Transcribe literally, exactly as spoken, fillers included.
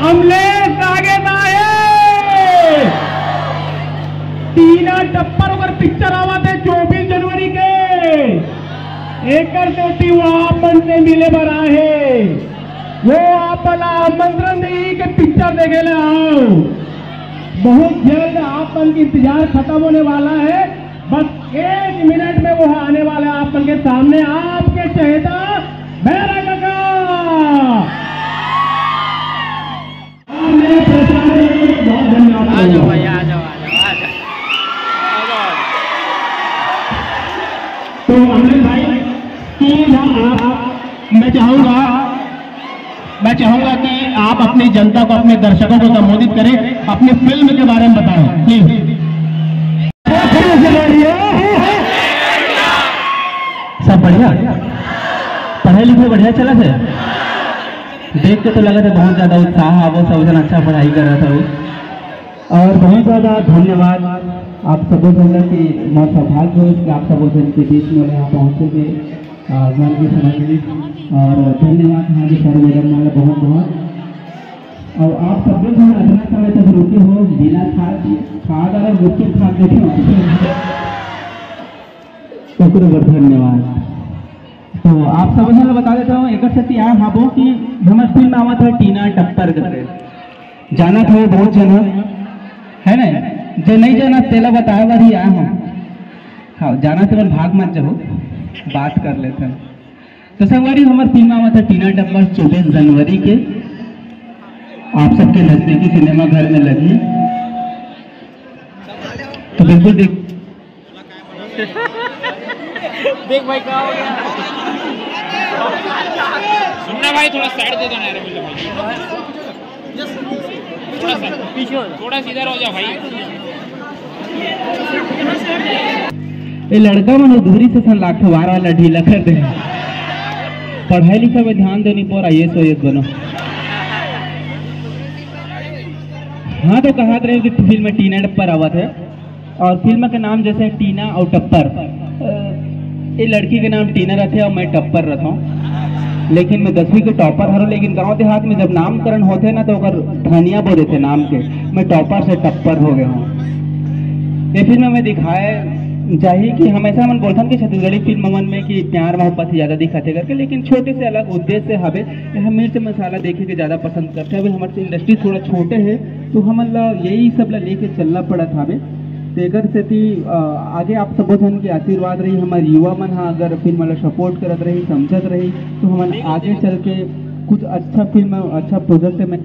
कमलेश आगे ना है। टीना टप्पर ओकर पिक्चर आवत हे चौबीस जनवरी के, एकर सेती वो आप मन से मिले बर आए हे। वो आप मन ला आमंत्रण देही के पिक्चर देखे ला आओ। बहुत जल्द आप मन के इंतजार खत्म होने वाला है। बस एक मिनट में वो आने वाला है आप मन के सामने, आपके चहेता भैरा काका। आप मेरे प्रचार के लिए बहुत धन्यवाद। आ जाओ भैया, आ जाओ, आ जाओ, आ जाओ। तो अमृत भाई, प्लीज आप, आप, मैं चाहूंगा, मैं चाहूंगा कि आप अपनी जनता को, अपने दर्शकों को संबोधित करें, अपनी फिल्म के बारे में बताएं, प्लीज। सब बढ़िया, पढ़ाई लिखाई बढ़िया चलत हे। देख के तो लगत हे बहुत ज्यादा उत्साह हे, वो सब जन अच्छा पढ़ाई कर रहा था वो। और बहुत ज्यादा धन्यवाद आप सबो जन ला कि मोर सौभाग्य हो कि आप सबो जन के बीच में यहाँ पहुँचे के, आ, मन की समझ ली। और धन्यवाद यहाँ के सर मैडम मन ला बहुत बहुत। और आप सबो जन अतना समय तक रुके हो, बिना खा, खा डालो, गुपचुप खा के थे। ओकरे बर धन्यवाद। तो आप सब जन ला बता देता हूँ, एकर सेती आए हाबो कि हमर फिल्म आवत है टीना टप्पर करके। जानत हो बहुत जन हो, है ना? जो नहीं जानत तेला बताए बर ही आए हो। हाँ, जानत मन भाग मत जाओ, बात कर लेते हैं। तो संगवारी, हमर फिल्म आवत है टीना टप्पर चौबीस जनवरी के, आप सबके नजदीकी सिनेमा घर में लगी। तो बिल्कुल देख देख भाई, क्या हो गया? सुनना भाई, थोड़ा साइड दे दो ना यार, मुझे भाई। थोड़ा सा पीछे हो जाओ। थोड़ा सा इधर हो जाओ भाई। ये लड़का मन दूरी से सन लाख वार वाला ढीला कर दे। पढ़ाई लिखाई में ध्यान देनी पर आईएएस ओएएस बनो। हाँ, तो कहा रहे कि फिल्म टीना पर आवत है। और फिल्म के नाम जैसे टीना और टप्पर, अ, ये लड़की के नाम टीना रहते और मैं टप्पर रहता हूँ, लेकिन मैं दसवीं के टॉपर हूँ। लेकिन गांव देहात में जब नामकरण होते ना, तो ओकर धनिया बोल देते नाम के, मैं टॉपर से टप्पर हो गया हूँ। ये फिल्म में दिखाए जाही कि हमेशा मन बोलथन कि छत्तीसगढ़ी फिल्म मन में कि प्यार मोहब्बत ज्यादा दिखाते करके, लेकिन छोटे से अलग उद्देश्य हवे। यहाँ मिर्च मसाला देखे के ज्यादा पसंद करते हवे। हमारे इंडस्ट्री थोड़ा छोटे है, तो हमन ला यही सब ला लेके चलना पड़त हवे। तेकर सेती, अ, आगे आप सबो झन के आशीर्वाद रही, हमर युवा मन हा अगर फिल्म ला सपोर्ट करत रही, समझत रही, तो हमन आगे चल के कुछ अच्छा फिल्म, अच्छा प्रोजेक्ट में